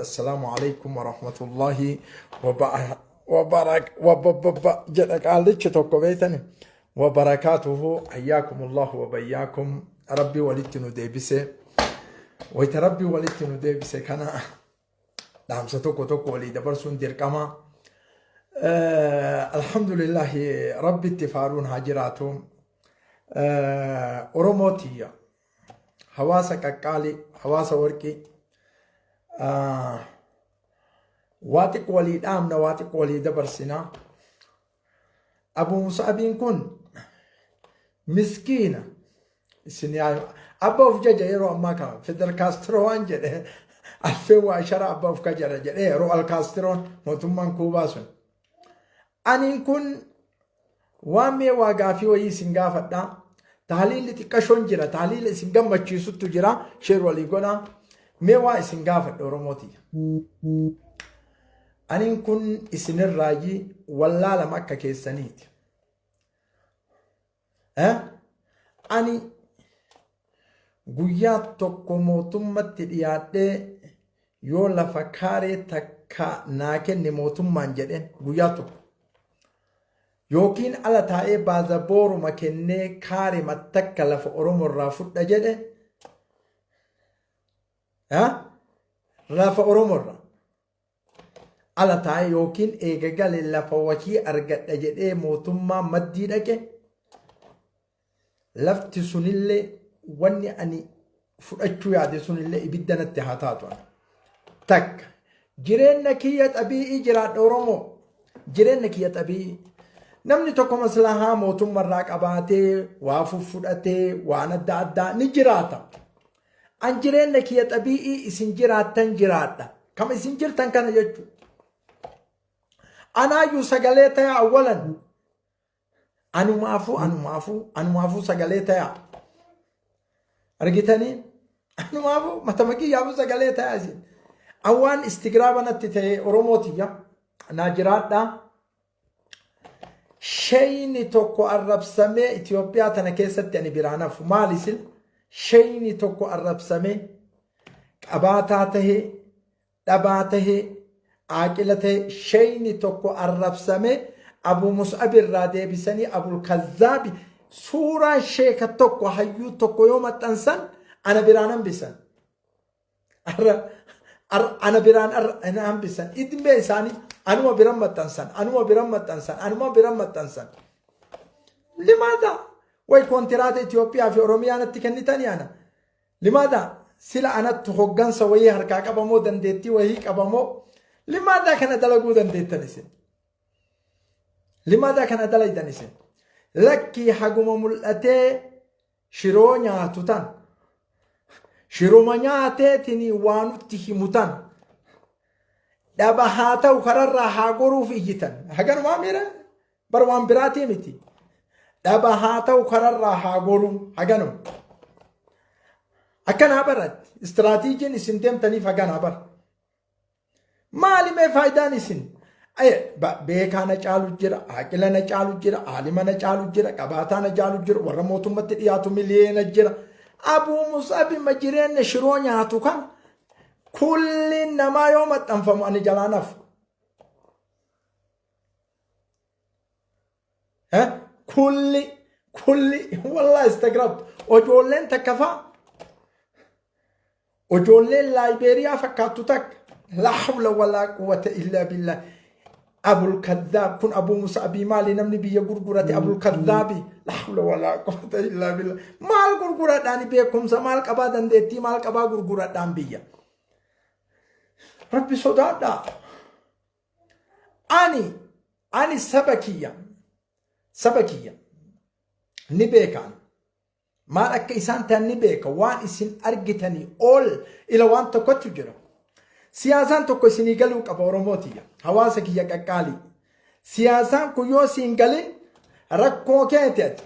Assalaamu alaikum warahmatullahi wabarak jedha qaallichi tokko beeytani wabarakaatuhu hayyaakumullahu wabayyaakum. Rabbii walitti nu deebise. Wayita rabbii walitti nu deebise kana dhaamsa tokko tokko walii dabarsuun dirqama. Alhamdulillahi, rabbitti faaruun haa jiraatu. Oromoo tiyya, hawaasa qaqqaalii, hawaasa warqii, waa xiqqoo walii dhaamna, waa xiqqoo walii dabarsina. Abu Musaabiin kun miskiina isin yaa abba of jaja. Yeroo ammaa kana Fidel Kaastiro waan jedhe, alfee waa shara abba of kajara jedhe yeroo Al Kaastiroon mootummaan Kuubaa sun. Aniin kun waan mee waa gaafii wayii isin gaafadha. Tahliilli xiqqashoon jira. Tahliila isin gammachiisuttu jira. Share walii godha. Mee waa isin gaafadha, Oromootiyya. Aniin kun isinirraayi wallaalama akka keessaniiti. Ani guyyaa tokko mootummatti dhiyaadhee yoo lafa kaaree takka naa kenne mootummaan jedheen guyyaa tokko yookiin ala taa'ee baazabooruma kennee kaaree takka lafa Oromoo irraa fudha jedhe, lafa Oromoo irraa ala taa'ee yookiin eega gale lafa wahii argadha jedhee mootummaa maddii dhaqe, lafti sunillee, wanni ani fudhachuu yaade sunillee ibidda natti haa taatu. Takka jireenya kiyya xabii'ii jiraadha, Oromoo, jireenya kiyya xabii'ii. Namni tokko maslahaa mootummarraa qabaatee waa fudhatee waan adda addaa ni jiraata. An jireenya kiyya xabii'ii isin jiraattan jiraadha. Kama isin jirtan kana jechuudha. Anaayyuu sagalee ta'e awwalan. Anumaafuu, anumaafuu, anumaafuu sagalee ta'aa. Argitanii? Anumaafuu matama kiyyaafuu sagalee ta'aa isin. Awwaan istigraaba natti ta'e, Oromootiyya. Naa jiraadhaa. Shayni tokko arrabsamee Itoophiyaa tana keessatti ani biraan hafu. Maali isin? Shayni tokko arrabsamee, qabaataa tahee, dhabaa tahee, aaqila tahee, shayni tokko arrabsamee Abu Mus'ab irraa deebisanii Abul Kazzaabi suuraa sheeka tokko, hayyuu tokko yoo maxxansan ana biraan hambisan. Ana biraan hambisan. Idmee isaanii anuma biran maxxansan, anuma biran maxxansan, anuma biran maxxansan. Limaadha? Way kontiraata Itoophiyaa fi Oromiyaa natti kennitanii ana. Limaadha? Sila anattu hoggansa wayii harkaa qabamoo, dandeettii wayii qabamoo? Limaadha kana dalaguu dandeettan isin? Limaadha kana dalaydan isin? Lakkii, haguma mul'atee shiroo nyaatu tan. Shiruma nyaateetiin waa nutti himu tan. Dhaba haa ta'u, kararraa haa goruuf iyyitan. Haganumaa miira bar, waan biraatii miti. Dhaba haa ta'u, kararraa haa goruu haganuma. Akkanaa baratti istiraatiijiin isin deemtaniif haganaa bara. Maali mee faayidaan isin? Beekaa na caalu jira, aaqila na caalu jira, aalima na caalu jira, qabaataa na caalu jira, warra mootummatti dhiyaatu miliyoona jira. Abuu Musaabi ma jireenya shiroo nyaatu kan kulliin namaa yoo maxxanfamu ani jalaan hafu. Kulli kulli, wallahi Instagram ijoolleen takka fa'a, ijoolleen Laayibeeriyaa fakkaattu takka, la hawla walaa quwwata illaa billah. Abul Kaddaab kun, Abuu Musaabii maali namni biyya gurgurate? Abul Kaddaabi, la hawla walaa quwwata illaa billah. Maal gurguradhaan? Beekumsa maal qabaa? Dandeettii maal qabaa gurguradhaan biyya? Rabbi sodaadhaa. Ani saba kiyya ni beekaan. Maal akka isaan ta'an ni beeka. Waan isin argitanii ol ila waan tokkotu jira. Siyaasaan tokko isinii galuu qaba, Oromootiyya. Hawaasa kiyya qaqqaalii. Siyaasaan kun yoo siin galin rakkoo keeti ati.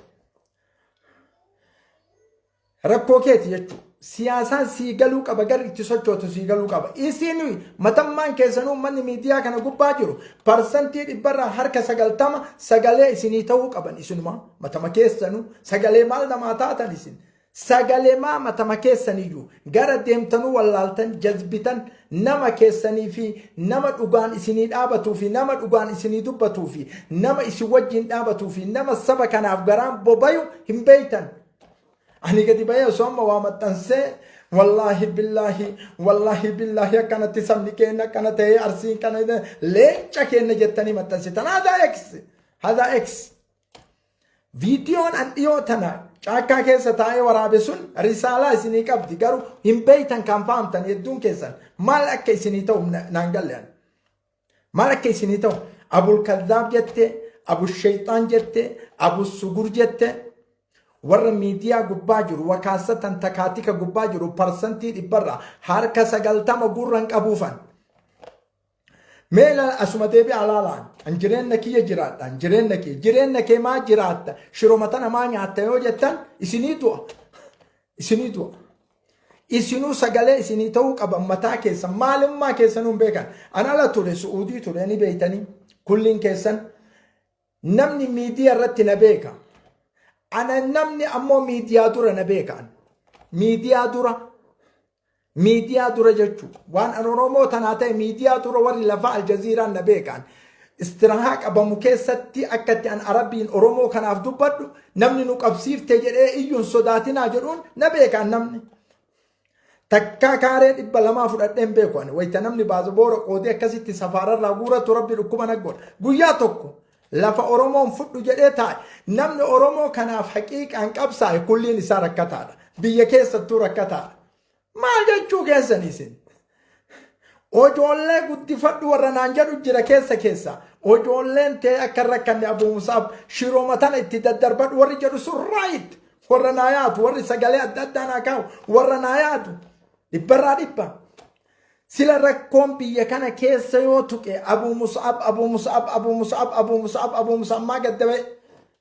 Rakkoo keeti jechuudha. Siyaasaan sii galuu qaba, garri itti sochootu sii galuu qaba. Isin matammaan keessanuu uummanni miidiyaa kana gubbaa jiru 90% sagalee isinii ta'uu qaban isinuma matama keessanuu sagalee maal namaa taatan isin. Sagalemaa matama keessaniyyuu gara deemtanuu wallaaltan, jazbitan, nama keessanii fi nama dhugaan isinii dhaabatuu fi nama dhugaan isinii dubbatuu fi nama isin wajjin dhaabatuu fi nama saba kanaaf garaan bobayu hin beeytan. Ani gadi bahee osoo amma waa maxxansee, wallaahi billaahi, wallaahi billaahi, akkanatti sabni keenya akkana ta'ee, Arsiin kana leenca keenya jettanii maxxansitan. Haadhaa X, haadhaa X. Viidiyoon an dhiyoo tana caakkaa keessa taa'ee waraabe sun risaalaa isinii qabdi, garuu hin beeytan. Kan fahamtan hedduun keessan maal akka isinii ta'u naan galle ani. Maal akka isinii ta'u, Abul Kaddaab jette, Abu Shayxaan jette, Abu Sugur jette, warra miidiyaa gubbaa jiru wakaasatan takaatika gubbaa jiru 90% gurran qabuufan. Mee asuma deebi'aa laalaan, an jireenya kiyya jiraadha, an jireenya kiyya, jireenya kee maa jiraatta, shiroma tana maa nyaatta yoo jettan isinii du'a, isinii du'a. Isinuu sagalee isinii ta'uu qaban mataa keessan maalummaa keessanuu hin beekan. An ala ture, Su'uudii ture, ni beeytanii kulliin keessan. Namni miidiyaa irratti na beeka. Ana namni ammoo miidiyaa dura na beeka. Miidiyaa dura. Miidiyaa dura jechuun waan an Oromoo tanaa ta'e, miidiyaa dura warri lafaa Aljaziiraan na beekan. Istirahaa qabamu keessatti akka itti an Arabiin Oromoo kanaaf dubbadhu, namni nu qabsiifte jedhee iyyuun sodaatinaa jedhuun na beekan namni. Takkaa kaaree 200 fudhadheen beeku ani. Wayita namni baazaboora qoodee akkasitti safaararraa guuratu, Rabbi dhukkuba na godha. Guyyaa tokko lafa Oromoon fudhu jedhee taa'e, namni Oromoo kanaaf haqiiqaan qabsaa'e kulliin isaa rakkataadha. Biyya keessattuu rakkataadha. Maal jechuu keessan isin? Ijoollee guddifadhu warra naan jedhu jira keessa keessa. Ijoolleen ta'e akka hin rakkanne, Abuu Musaab, shirooma tana itti daddarbadhu warri jedhu sun right. Warra naa yaadu, warri sagalee adda addaa naa kaa'u, warra naa yaadu dhibbarraa dhibba. Sila rakkoon biyya kana keessa yoo tuqe, Abuu Musaab, Abuu Musaab, Abuu Musaab, Abuu Musaab, Abuu Musaab maa gadda ba'e.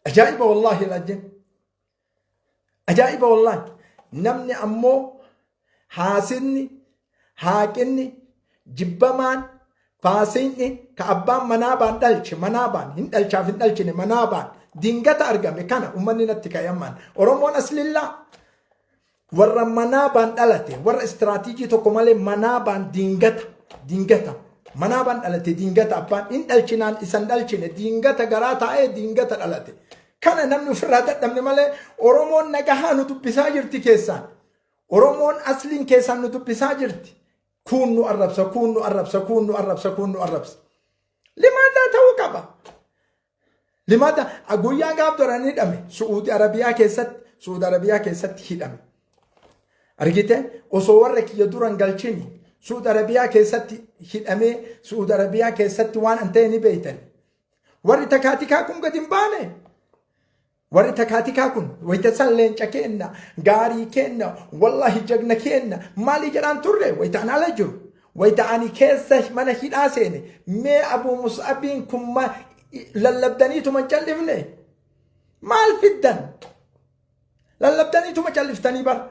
Ajaa'iba, wallaahi lajjin. Ajaa'iba, wallaahi. Namni ammoo haasinni, haaqinni, jibbamaan, faasiinni ka abbaan manaa baan dhalche, manaa baan hin dhalchaaf hin dhalchine, manaa baan dingata argame kana uummanni natti ka'e ammaan. Oromoon aslillaa warra manaa baan dhalate, warra istiraatiijii tokko malee manaa baan dingata dingata manaa baan dhalate, dingata abbaan hin dhalchinaan isan dhalchine, dingata garaa taa'ee dingata dhalate. Kana namni ofirraa dadhabne malee Oromoon nagahaa nu dubbisaa jirti keessaan. Oromoon asliin keessaan nu dubbisaa jirti. Kuun nu arrabsa, kuun nu arrabsa, kuun nu arrabsa, kuun nu arrabsa. Limaadaa ta'uu qaba. Limaada guyyaa gaaf duran hidhame Su'uudi Arabiyaa keessatti, Su'uudi Arabiyaa keessatti hidhame. Argite, osoo warra kiyya duran galchini Su'uudi Arabiyaa keessatti hidhamee, Su'uudi Arabiyaa keessatti waan an ta'e ni beeytani. Warri takaatikaa kun gadi hin baane. Warri takaatikaa kun wayita san leenca keenna, gaarii keenna, wallahi jagna keenna, maali jedhaan turre wayita an ala jiru. Wayita ani keessa mana hidhaa seene, mee Abuu Mus'abiin kun lallabdaniituma hin callifne. Maal fiddan? Lallabdaniituma calliftanii bara.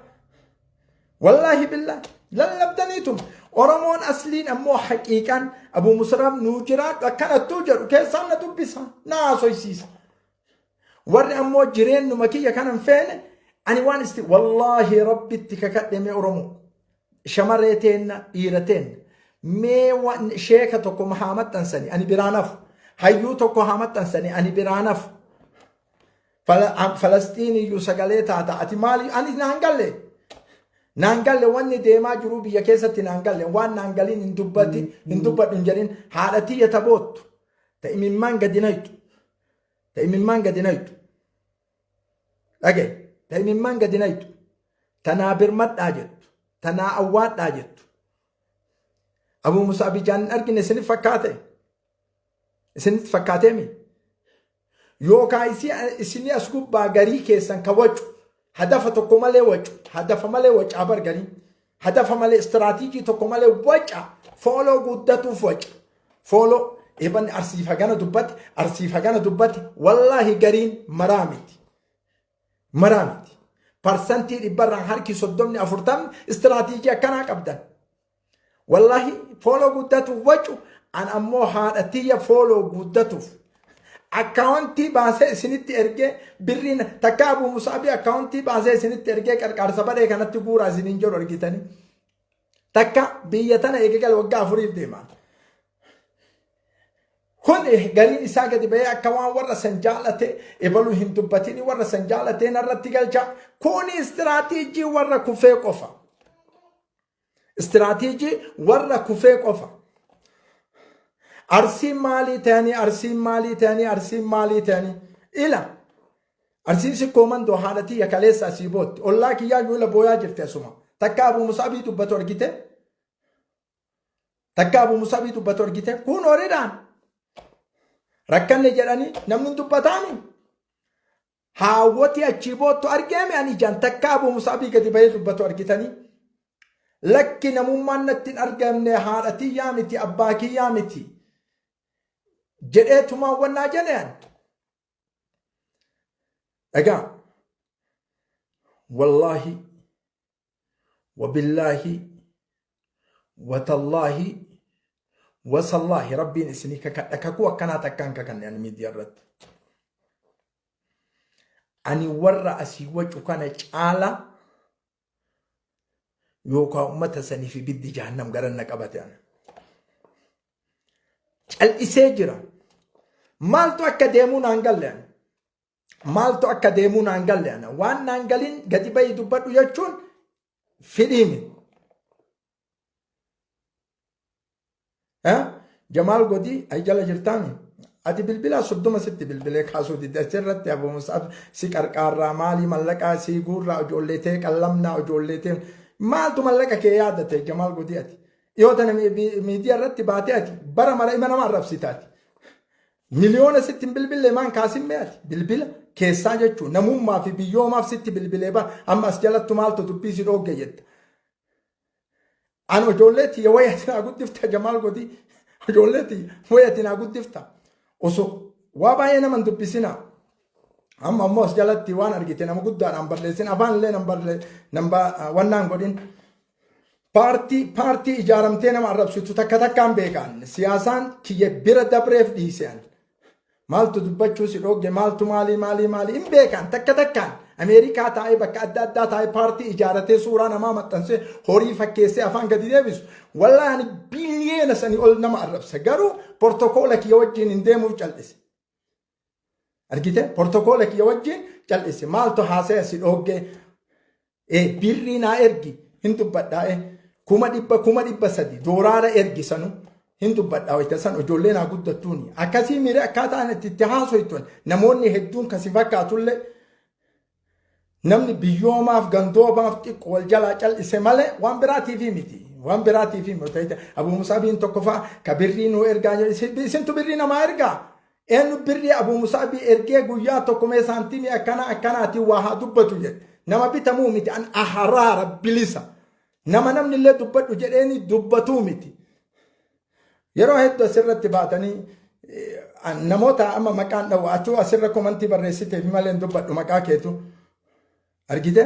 Wallaahi billah lallabdaniituma. Oromoon asliin ammoo haqiiqaan Abuu Mus'ab nuu jiraadhu akkanattuu jedhu keessaan na dubbisa, na haasoysiisa. Warri ammoo jireenyuma kiyya kana hin feene, ani waan isti wallaahi Rabbitti kakadhe, mee Oromoo shamarree teenna, dhiira teenna, mee waan sheeka tokko haa maxxansanii ani biraan hafu, hayyuu tokko haa maxxansanii ani biraan hafu. Falastiin iyyuu sagalee taata, ati maali? Ani naan galle, naan galle. Wanni deemaa jiru biyya keessatti naan galle. Waan naan galiin hin dubbati, hin dubbadhu hin jedhin. Haadha tiyya taboottu ta'imimmaan gadi naytu, ta'imimmaan gadi naytu, dhage, ta'imimmaan gadi naytu, tanaa birmadhaa jettu, tanaa awwaadhaa jettu, Abuu Musaa bijaan hin argine isinif fakkaate, isinitti fakkaateemi? Yookaan isinii as gubbaa garii keessan ka wacu, hadafa tokko malee wacu, hadafa malee wacaa bar, garii hadafa malee, istiraatiijii tokko malee waca, follow guddatuuf waca, follow ebanni Arsiif hagana dubbate, Arsiif hagana dubbate. Wallaahi gariin maraa miti, maraa miti. 30% 40% istiraatiijii akkanaa qabdan. Wallaahi follow guddatuuf wacu. An ammoo haadha tiyya follow guddatuuf. Akkaawuntii baasee isinitti ergee birriin takka Abuu Musaabii akkaawuntii baasee isinitti ergee qarqaarsa badhee kanatti guuraa isiniin jedhu argitanii. Takka biyya tana eegagala waggaa afuriif deema. Kun gariin isaa gadi bahee akka waan warra san jaalate ebaluu hin dubbatini warra san jaalatee narratti galcha. Kun istiraatiijii warra kufee qofa. Istiraatiijii warra kufee qofa. Arsiin maalii ta'anii arsiin maalii ta'anii arsiin maalii ta'anii ila arsiin sikkoo mandoo haadha tiyya kaleessa asii bootti ollaa kiyyaa yuula booyaa jirti asuma takka abuu musaabii dubbatu argite takka abuu musaabii dubbatu argite kun horiidhaan rakkanne jedhanii namni hin dubbataani Haawwoti achii boottu argeeme ani ijaan takka Abuu Musaabii gadi bahee dubbatu argitanii. Lakki namummaan natti hin argamne haadha tiyyaa miti abbaa kiyyaa miti jedhee tumaan wannaa jedhe ani. Dhagaa wallaahi wabillaahi watallaahi wasallaahi rabbiin isinii kakadha kakuu akkanaa takkaan kakanne ani miidiyaa irratti. Ani warra asii wacu kana caala yookaan ummata saniif ibiddi jahannam garan na qabate ana. Cal'isee jira. Maaltu akka deemuu naan galle ani. Maaltu akka deemuu naan galle ana. Waan naan galin gadi bahi dubbadhu jechuun fidhii miti. Jamaal Godii ay jala jirtaami. Ati bilbilaa 30 sitti bilbilee kaasuu didde achirratti Abu Mus'ab si qarqaarraa maalii mallaqaa sii guurraa ijoollee tee qallamnaa ijoollee tee maaltu mallaqa kee yaadate Jamaal Godii ati. Dhiyoo tana miidiyaa irratti baatee ati bara mara ima nama arrabsita ati. Miliyoona sitti hin bilbille maan kaasin mee ati bilbila keessaa jechuun namummaa fi biyyoomaaf sitti bilbilee bara amma as jalattu maaltu dubbii si dhoogge jetta. An ijoollee tiyya wayi ati naa guddifta Jamaal Godii. Ijoollee tiyya wayi ati naa guddifta. Osoo waa baay'ee nama hin dubbisina. Amma ammoo as jalatti waan argite nama guddaadhaan barreessin afaan illee nan barree nan wannaan godhin. Paartii paartii ijaaramtee nama arrabsitu takka takkaan beekaan siyaasaan kiyya bira dabreef dhiise ani. Maaltu dubbachuu si dhoogge maaltu maalii maalii maalii hin beekan takka takkaan Ameerikaa taa'ee bakka adda addaa taa'ee paartii ijaaratee suuraa namaa maxxansee horii fakkeessee afaan gadi deebisu wallaahi ani biliyeena sanii ol nama arrabsa garuu portokoola kiyya wajjin hin deemuuf cal'ise. Argite portokoola kiyya wajjin cal'ise maaltu haasaya si dhoogge birrii naa ergi hin dubbadhaa 300,000 300,000 dooraara ergi sanu hin dubbadhaa wayita san ijoollee naa guddattuuni akkasii miiree akkaataan itti itti haasoytuun namoonni hedduun kasi fakkaatullee namni biyyoomaaf gandoomaaf xiqqoo wal jalaa cal'ise malee waan biraatiifi miti waan biraatiifi miti Abuu Musaabiin tokko fa'a ka birrii nuu ergaa isintu birrii namaa ergaa Eenyu birrii Abuu Musaabii ergee guyyaa tokko mee saantimii akkana akkanaatiin waa haa dubbatu jedhe. Nama bitamuu miti an aharaara bilisa. Nama namni illee dubbadhu jedheeni dubbatuu miti. Yeroo hedduu asirratti baatanii namoota amma maqaan dha'u atuu asirra komantii barreessiteef malee hin dubbadhu maqaa keetu. Argite?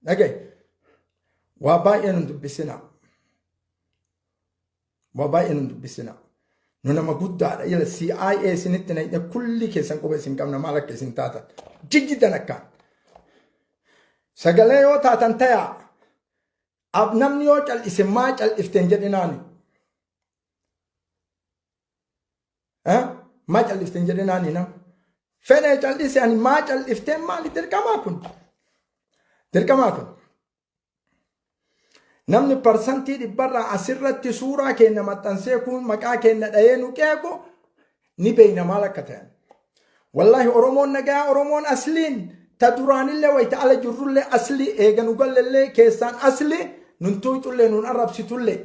Dhaga'i. Waa baay'ee nun dubbisinaa. Waa baay'ee nun dubbisina. Nu nama guddaadha. Ila CIA isinitti naqne kulli keessan quba isin qabna maal akka isin taatan. Jijjitan akkaan. Sagalee yoo taatan tayaa. Ab namni yoo cal'ise maa cal'ifte hin jedhinaani. Maa cal'ifte hin jedhinaani nama. Fedhee cal'ise ani maa cal'ifteen maali dirqamaa kun? Dirqamaa kun. Namni parsantii dhibbarraa asirratti suuraa keenya maxxansee kun maqaa keenya dhahee nu qeequ ni beeyna maal akka ta'an. Wallaahi Oromoon nagaa Oromoon asliin ta duraanillee wayita ala jirrullee aslii eega nu gallellee keessaan aslii nun tuuxullee nun arrabsitullee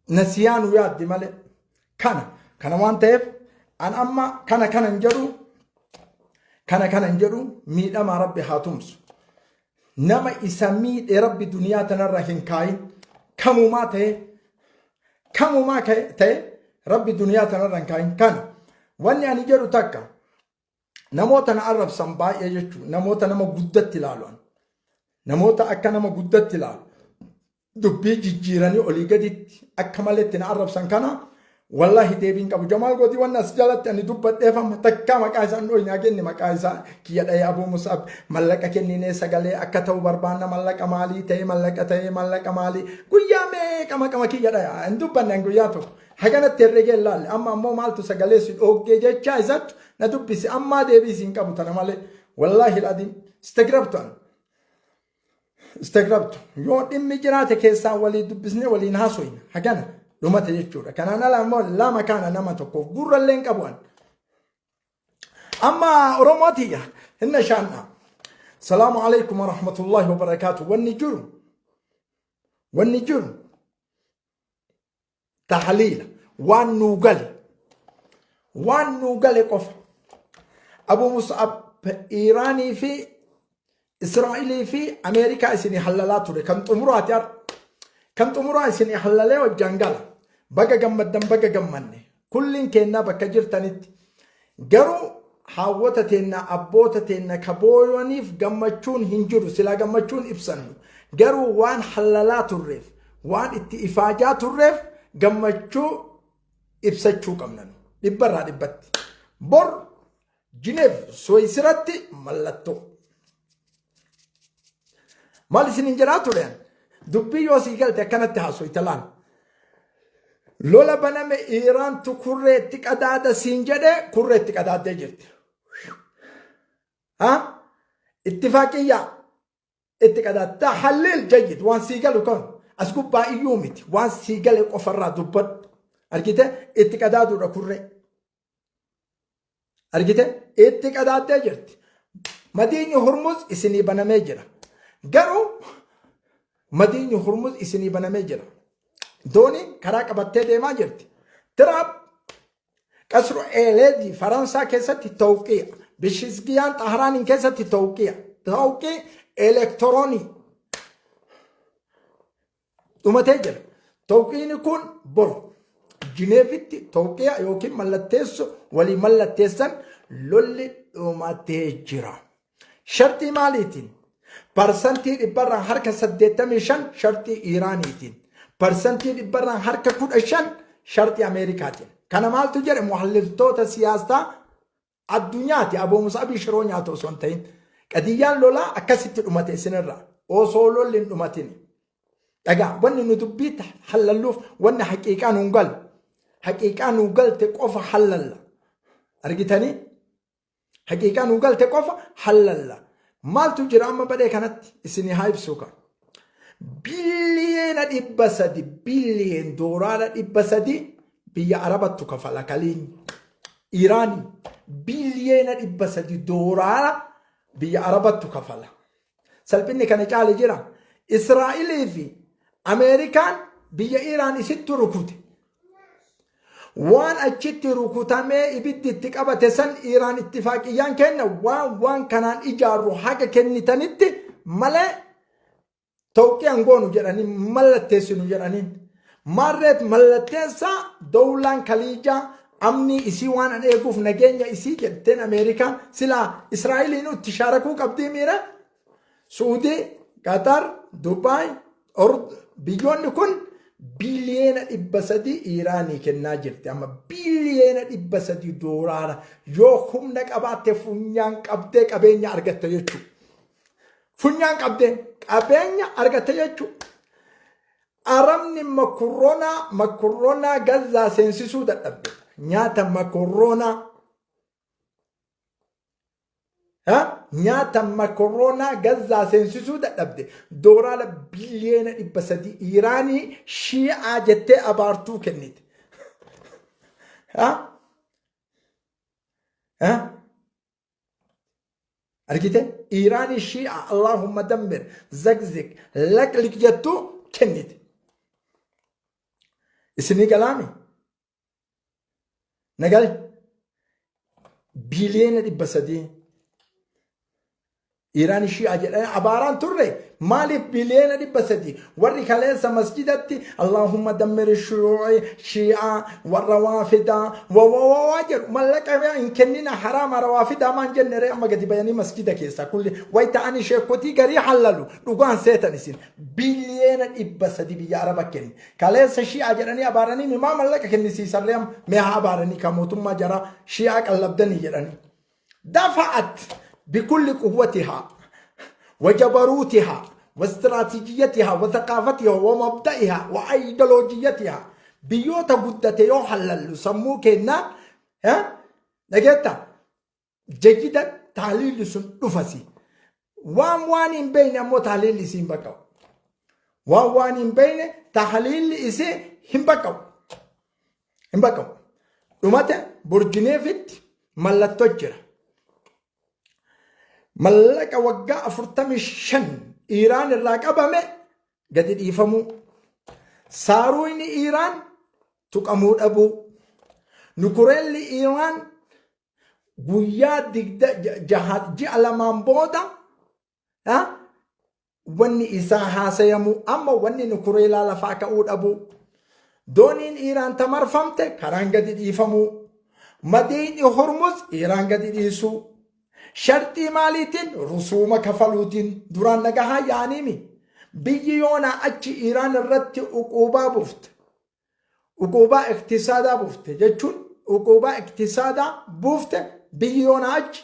nasiyaa nu yaaddi malee. Kana kana waan ta'eef an amma kana kana hin jedhu kana kana hin jedhu miidhamaa rabbi haa tumsu. Nama isa miidhe rabbi duniyaa tanarra hin kaayin kamumaa ta'e kamumaa ta'e rabbi duniyaa tanarra hin kaayin kana wanni ani jedhu takka namoota na arrabsan baay'ee jechuun namoota nama guddatti ilaalu namoota akka nama guddatti ilaalu dubbii jijjiiranii olii gaditti akka maletti na arrabsan kana Wallahi deebiin qabu. Jamaal Gootii wanna as jalatti ani dubbadheef amma takkaa maqaa isaan dhooyne kenne maqaa isaa kiyya dha'ee Abuu Mus'ab mallaqa kenninee sagalee akka ta'u barbaanna, mallaqa maalii ta'e, mallaqa ta'e, mallaqa maalii, guyyaa meeqa maqama kiyya dha'e hin dubbanne. An guyyaa tokko haganatti herregee hin laalle. Amma ammoo maaltu sagalee si dhooggee jechaa isattu na dubbise. Ammaa deebii siin qabu tana malee, wallaahi aladiim istagrabtu, an istagrabtu. Yoo dhimmi jiraate keessaan walii dubbisnee waliin haasoyna, hagana dhumate jechuudha. Kanaan ala immoo lama kana nama tokkoof gurrallee hin qabu an. Amma Oromootiyya hinna shaanna. Salaamu alaikum warahmatullahi wabarakaatu. Wanni jiru tahliila, waan nuu gale, waan nuu gale qofa. Abu Mus'ab Iiraanii fi Israa'ilii fi Ameerikaa isinii hallalaa ture kan xumuraati har'a. Kan xumuraa isinii hallalee hojjaan gala. Baga gammaddan, baga gammanne. Kulliin keennaa bakka jirtanitti. Garuu haawwota teenna, abboota teenna ka booyaniif gammachuun hin jiru, silaa gammachuun ibsannu. Garuu waan hallalaa turreef, waan itti ifaajaa turreef gammachuu ibsachuu qabna nu. Dhibbarraa dhibbatti. Bor Jineef Suweesiratti mallattoo. Maal isin hin jedhaa ture? Dubbii yoo sii galte akkanatti haasoyta laal. Lola baname Iiraantu kurreetti qadaada siin jedhe, kurreetti qadaaddee jirti. Ha? Ittifaaqiyyaa itti qadaadde. Tahallil jayyid, waan sii galu kan as gubbaa iyyuu miti, waan sii gale qofarraa dubbadhu. Argite, itti qadaaduudha kurree. Argite, itti qadaaddee jirti. Madiinyi Hurmuz isinii banamee jira. Garuu madiinyi Hurmuz isinii banamee jira. Dooniin karaa qabattee deemaa jirti. Tiraamp qasru Eeleezii Faransaa keessatti tawqiya. Bishizgiyaan Xaharaaniin keessatti tawqiya. Tawqii elektiroonii dhumatee jira. Tawqiini kun boru Jineefitti tawqiya yookiin mallatteessu walii mallatteessan, lolli dhumatee jira. Sharxii maaliitiin? 85% sharxii Iiraaniitiin. 15% sharxii Ameerikaatiin. Kana maaltu jedhe? Muhalliltoota siyaasaa addunyaati. Aboo Musaabii shiroo nyaatu osoo hin ta'in. Qadiyyaan lolaa akkasitti dhumate isinirraa. Osoo lolli hin dhumatin. Dhagaa, wanni nu dubbii hallalluuf wanni haqiiqaa nuun galu. Haqiiqaa nuu galte qofa hallalla. Argitanii? Haqiiqaa nuu galte qofa hallalla. Maaltu jira amma badhee kanatti isinii haa ibsuu ka. 300 biliyoona, $300 biliyoona biyya Arabattu kafala kaliin. Iraanii $300 biliyoona biyya Arabattu kafala. Salphinni kana caale jira. Israa'ilii fi Ameerikaan biyya Iraan isittu rukute. Waan achitti rukutamee ibiddi itti qabate san Iraan ittifaaqiyyaan kenna, waan kanaan ijaarru haga kennitanitti malee tawqiyaan goonu jedhanii mallatteessinu jedhaniin. Maarreet mallatteessaa, dowlaan kaliijaa amni isii waan an eeguuf nageenya isii jetteen Ameerikaan silaa Israa'eliin itti shaarakuu qabdii miira. Suudii, Qatar, Dubaay, biyyoonni kun 300 biliyoona Iiraanii kennaa jirti. Amma $300 biliyoona yoo humna qabaatte funyaan qabdee qabeenya argatte jechuudha. Funyaan qabdee qabeenya argatte jechuudha. Arabni makuroonaa Gazaa seensisuu dadhabde. Nyaata makuroonaa. Nyaata makuroonaa Gazaa seensisuu dadhabde. $300 biliyoona Iraanii shi'aa jettee abaartuu kennite. Ha? Ha? Argite? Iraanii shi'aa Allahumma dammir zagzig laqliq jettuu kennite. Isinii galaami? Nagal 300 biliyoona Iiraan Shi'a jedhanii abaaraan turre. Maaliif biliyeena 300 warri kaleessa masjidatti "Allahumma dammir shuyuu'i Shi'aa warra waafidaa wawawawaa" jedhu, mallaqa hin kennina, haraama, rawaafidaa maan jenne ree? Amma gadi bayanii masjida keessaa kulli wayta ani sheekotii garii hallalu dhugaan seetan. Isin biliyeena 300 biyya Araba kenne. Kaleessa Shi'aa jedhanii abaaranii maa mallaqa kennisiisan ree? Amma mee haa abaaranii ka mootummaa jaraa Shi'aa qallabdanii jedhanii. دفعت بكل قوتها وجبروتها واستراتيجيتها وثقافتها ومبدئها وأيديولوجيتها. Biyyoota guddate yoo hallallu sammuu kennaa dhageetta jajjida taaliilli sun dhufasi. Waan waan hin beekne ammoo taaliilli isii hin baqqa'u. Waan waan hin beekne taaliilli isii hin baqqa'u. Hin baqqa'u. Dhumate. Burjineefitti mallattoo jira. Mallaqa waggaa 45 Iiraan irraa qabame gadi dhiifamuu. Saaruuyni Iiraan tuqamuu dhabuu. Nukureelli Iiraan guyyaa 6 ji'a 2n booda wanni isaa haasayamu, amma wanni nukureelaa lafaa ka'uu dhabuu. Dooniin Iiraan tamarfamte karaan gadi dhiifamuu. Madiinni Hormuz Iiraan gadi dhiisuu. Sharxii maaliitiin? Rusuuma kafaluutiin. Duraan nagahaa yaaniimi. Biyyi yoonaa achi Iiraan irratti uquubaa buufte. Uquubaa iktisaadaa buufte jechuun, uquubaa iktisaadaa buufte, biyyi yoonaa achi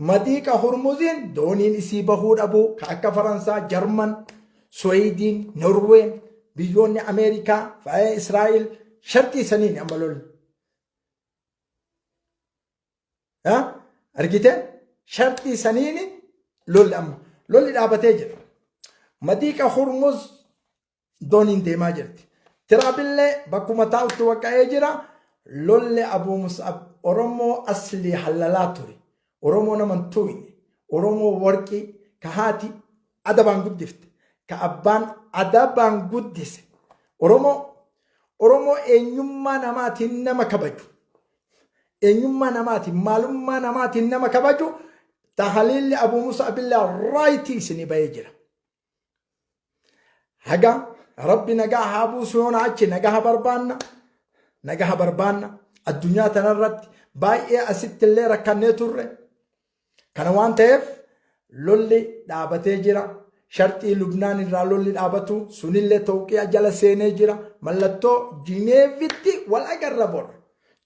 madiiqa Hormuziin dooniin isii bahuu dhabuu, ka akka Faransaa, Jarman, Suweediin, Norween, biyyoonni Ameerikaa, Israa'el sharxii saniin amma lolli. Argite, sharxii saniin lolli amma lolli dhaabatee jira. Madiiqa Hormuz dooniin deemaa jirti. Tiraabillee bakkuma taa'utti waqqa'ee jira. Lolli Abuu Mus'ab Oromoo aslii hallalaa ture. Oromoo nama hin tuqne. Oromoo warqii ka haati adabaan guddifte. Ka abbaan adabaan guddise. Oromoo eenyummaa namaatiin nama kabaju. Eenyummaa namaatiin, maalummaa namaatiin nama kabaju. Tahaliilli Abuu Mus'abillee right isinii bahee jira. Haga Rabbi nagaa haa buusu. Yoona achi nagaa barbaanna. Nagaa barbaanna. Addunyaa tanarratti baay'ee asitti illee rakkannee turre. Kana waan ta'eef lolli dhaabatee jira. Sharxii Lubnaan irraa lolli dhaabatu sunillee tawqiya jala seenee jira. Mallattoo Jineevitti wal agarra bor.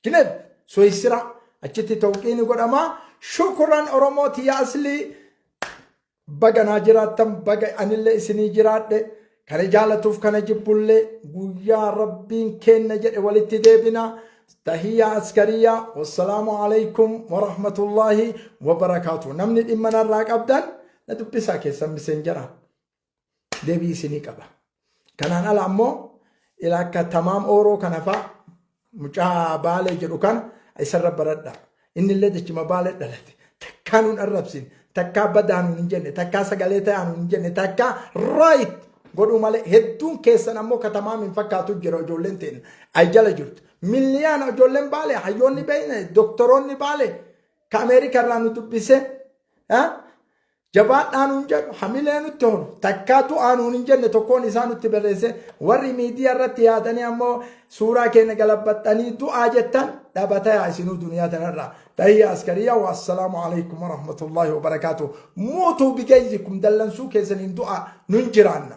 Jineev Suwisira achitti tawqiin godhama. Shukuran Oromoo tiyya aslii, baga naa jiraattan, baga anillee isinii jiraadhe. Kana jaalatuuf kana jibbullee guyyaa Rabbiin kenna jedhe walitti deebina. Tahiyyaa askariyaa. Wassalaamu alaikum warahmatullaahi wabarakaatu. Namni dhimma narraa qabdan na dubbisaa keessan Messenger deebii isinii qaba. Kanaan ala ammoo ila akka Tamaam Ooroo kana fa'a, mucaa Baalee jedhu kana isarra baradha. Inni illee dachima Baalee dhalate. Takkaa nuun arrabsin, takkaa badaa nuun hin jenne, takkaa sagalee ta'aa nuun hin jenne, takkaa right godhuu malee. Hedduun keessan ammoo katamaam hin fakkaatu jira. Ijoolleen teenya ay jala jirtu. Miliyaana ijoolleen Baalee, hayyoonni beekne, doktoroonni Baalee ka Ameerika irraa nu dubbise jabaadhaa nuun jedhu, hamilee nutti horu, takkaa du'aa nuun hin jenne. Tokkoon isaa nutti barreesse. Warri miidiyaa irratti yaadanii ammoo suuraa keenya galabbaxxanii du'aa jettan dhaabatayaa isinuu duniyaa tanarraa. Tahiyya askariyaa. Wassalaamu alaikum warahmatullaahi wabarakaatu. Muutuu bigayzikum, dallansuu keessaniin du'aa, nun jiraanna.